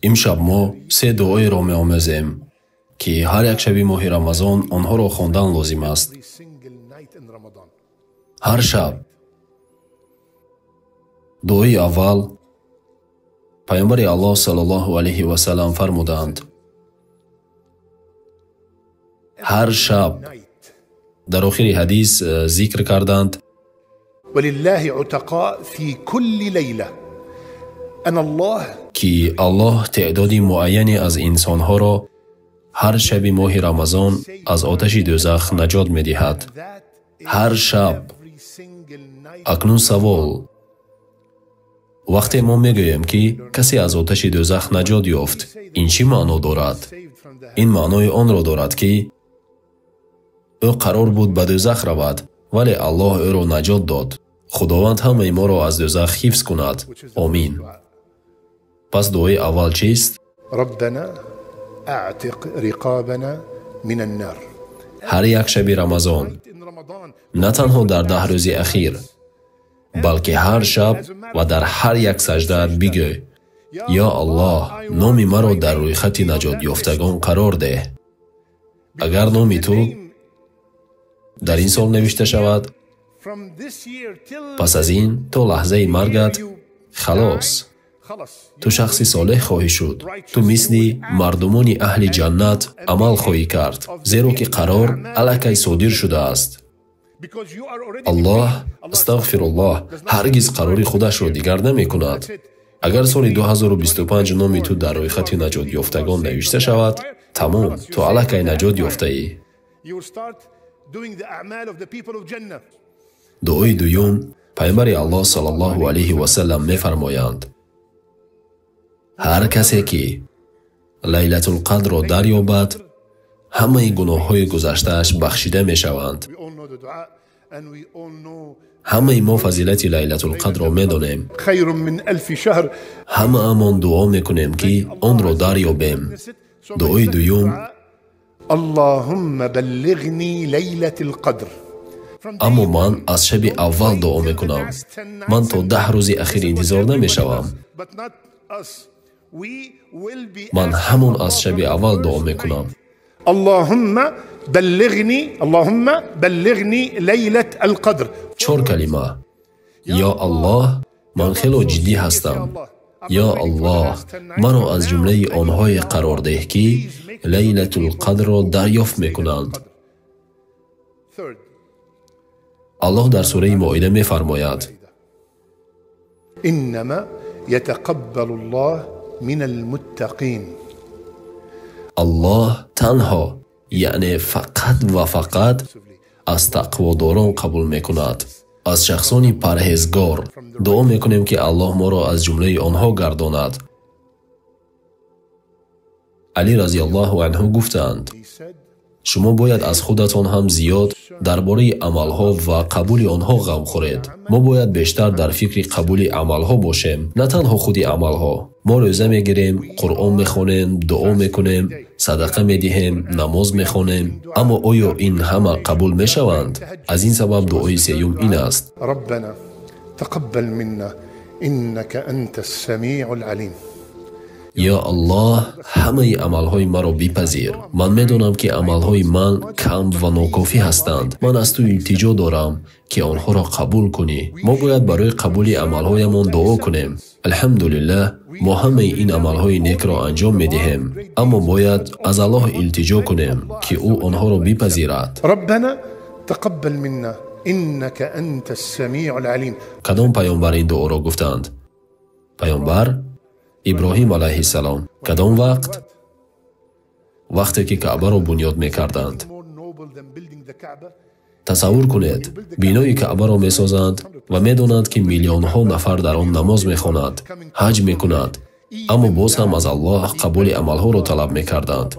Имшаб мо се дуоеро меомӯзем, ки ҳар як шаби моҳи Рамазон онҳоро хондан лозим аст. Ҳар шаб. Дуои аввал, Пайғамбари Аллоҳ саллаллоҳу алайҳи васаллам фармуданд: ҳар шаб. Дар охири ҳадис зикр карданд: ки Аллоҳ теъдоди муайяне аз инсонҳоро ҳар шаби моҳи Рамазон аз оташи дӯзах наҷот медиҳад. Ҳар шаб. Акнун савол: вақте мо мегӯем, ки касе аз оташи дӯзах наҷот ёфт, ин чӣ маъно дорад? Ин маънои онро дорад, ки ӯ қарор буд ба дӯзах равад, вале Аллоҳ ӯро наҷот дод. Худованд ҳамаи моро аз дӯзах ҳифз кунад. Омин. Пас дуои аввал чист? Ҳар як шаби Рамазон, на танҳо дар 10 рӯзи ахир, балки ҳар шаб ва дар ҳар як саждаат бигӯй: ё Аллоҳ, номи маро дар рӯйхати наҷотёфтагон қарор деҳ. Агар номи ту дар ин сол навишта шавад, пас аз ин то лаҳзаи маргат халос, ту шахси солеҳ хоҳӣ шуд. Ту мисли мардумони аҳли ҷаннат амал хоҳӣ кард, зеро ки қарор аллакай содир шудааст. Аллоҳ, астағфируллоҳ, ҳаргиз қарори худашро дигар намекунад. Агар соли 2025 номи ту дар рӯйхати наҷотёфтагон навишта шавад, тамом, ту аллакай наҷот ёфтаӣ. Дуои дуюм, Пайғамбари Аллоҳ саллаллоҳу алайҳи васаллам мефармоянд: ҳар касе ки Лайлатулқадрро дарёбад, ҳамаи гуноҳҳои гузаштааш бахшида мешаванд. Ҳамаи мо фазилати Лайлатулқадрро медонем. Ҳамаамон дуо мекунем, ки онро дарёбем. Дуои дуюм: аммо ман аз шаби аввал дуо мекунам. Ман то 10 рӯзи ахир интизор намешавам. Ман ҳамон аз шаби аввал дуо мекунам. Чор калима: ё Аллоҳ, ман хело ҷиддӣ ҳастам. Ё Аллоҳ, маро аз ҷумлаи онҳое қарор деҳ, ки Лайлатулқадрро дарёфт мекунанд. Аллоҳ дар сураи Моида мефармояд: Аллоҳ танҳо, яъне фақат ва фақат аз тақводорон қабул мекунад, аз шахсони парҳезгор. Дуо мекунем, ки Аллоҳ моро аз ҷумлаи онҳо гардонад. Али разияллоҳу анҳу гуфтанд: шумо бояд аз худатон ҳам зиёд дар бораи амалҳо ва қабули онҳо ғам хӯред. Мо бояд бештар дар фикри қабули амалҳо бошем, на танҳо худи амалҳо. Мо рӯза мегирем, Қуръон мехонем, дуо мекунем, садақа медиҳем, намоз мехонем. Аммо оё ин ҳама қабул мешаванд? Аз ин сабаб дуои сеюм ин аст: ё Аллоҳ, ҳамаи амалҳои маро бипазир. Ман медонам, ки амалҳои ман кам ва нокофӣ ҳастанд. Ман аз ту илтиҷо дорам, ки онҳоро қабул кунӣ. Мо бояд барои қабули амалҳоямон дуо кунем. Алҳамдулиллаҳ, мо ҳамаи ин амалҳои некро анҷом медиҳем, аммо бояд аз Аллоҳ илтиҷо кунем, ки ӯ онҳоро бипазирад. Кадом паёмбар ин дуоро гуфтанд? Паёмбар Иброҳим алайҳиссалом. Кадом вақт? Вақте ки Каъбаро бунёд мекарданд. Тасаввур кунед, бинои Каъбаро месозанд ва медонанд, ки миллионҳо нафар дар он намоз мехонанд, ҳаҷ мекунанд, аммо боз ҳам аз Аллоҳ қабули амалҳоро талаб мекарданд.